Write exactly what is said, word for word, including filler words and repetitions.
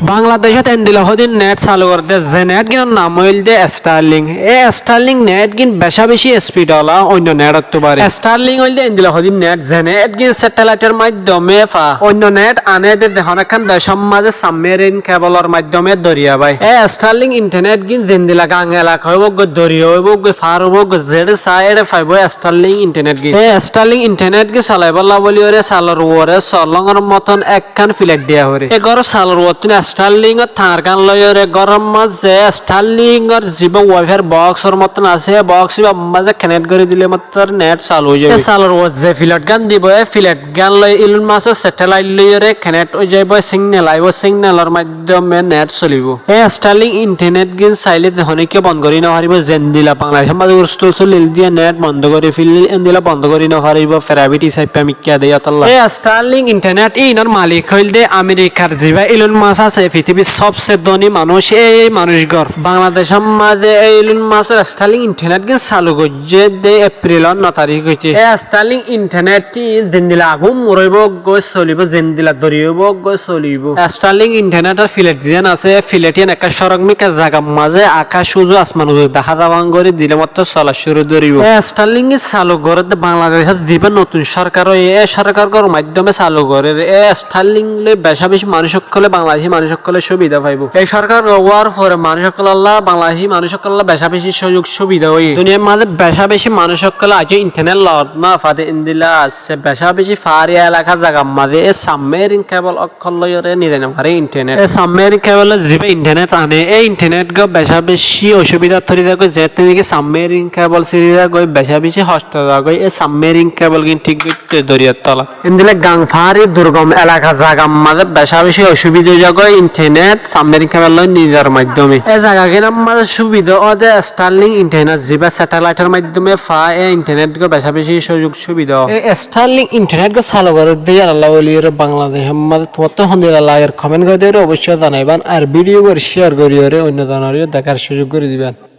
Bangladecót endila hodin net salu goredde, ze net gínor nam óilde Starlink. E Starlink net gín becá becí speed ola oinno net ottú baré. Starlink óilde endila hodin net, ze net gín satellite or maiddome fa. Oinno net ane de, de honó ekkán decór mazé submarine cable or maiddome doriya bái. E Starlink internet gín zendila gang elaka óibo goi, doriya óibo goi, far óibo goi, zeçé sa eçé faibo Starlink internet gín. E Starlink internet gín solaibólla bóli óre salor uore solongor moton ekkán filet diya foré. E góror salor uottún Starlink or tar gán loi óre góror mazé Starlink or zibá wifi r box or moton asé, e box ibár mazé connect gorí dile mottor net salu ói zaibo. E salor uore ze filet gán dibo, e filet gán loi Elon Musk or satellite loi óre connect ói zaibo, signal aibo, signal or maiddome net solibo. E Starlink internet gín saile de honíkka bon gorí no faribo, zendila Bangladecór mazé urustul solil diya net bondo gorí félil, endila bondo gorí no faribo, private hísafe mikká de yótolla. E Starlink internet inor malik óilde Amerikar zibá Elon Musk asé, fitibir sobse dóni manúic, e manúic gor. Bangladecór mazé e Elon Musk or Starlink internet gín salu goijjé de April or no tarik óiye. E Starlink internet ti zendila agún muróibo goi solibo, zendila doriya óibo goi solibo. Starlink internet or filet ziyán asé, e filet iyán ekká córok mikká zagar mazé akác uzu asman uzu dahá zaban gorí dile mottor sola cúru dóribo. E Starlink salu goredde Bangladecót zibá notun sórkar óiye, e sórkar gor maiddome salu gorér. E Starlink loi becá becí manúic ókkole, Bangladecí manúic ókkole cúbida faibo. E sórkar gor ówar fore manúic ókkolólla, Bangladecí manúic ókkolólla becá becí cúzuk cúbida óiye. Duniyar mazé becá becí manúic ókkole aijjó internet loot no fade endila asé. Becá becí faári elaka zagar mazé e submarine cable ókkol loi óre nizai no fare internet. E submarine cable loi zibá internet ane, e internet gó becá becí ocúbidat fori zagói, zeéñtte niki submarine cable siri zagói, becá becí hosto zagói e submarine cable gín thík goitté doriyar tolat. Endila gang faári durgom elaka zagar mazé becá becí ocúbida ói zagói internet submarine cable loi nizar maiddome. E zaga gínor mazé cúbida óde Starlink internet zibá satellite or maiddome fa, e internet gó becá becí cúzuk cúbida ó. E Starlink internet gó salu gorédde yíanolla bóli óre Bangladecór mazé tuáñttú hondila lager comment gorí diyóre oboicco zanaiban, ar video gán share gorí óre oinno zonoré dekár cúzuk gorí diban.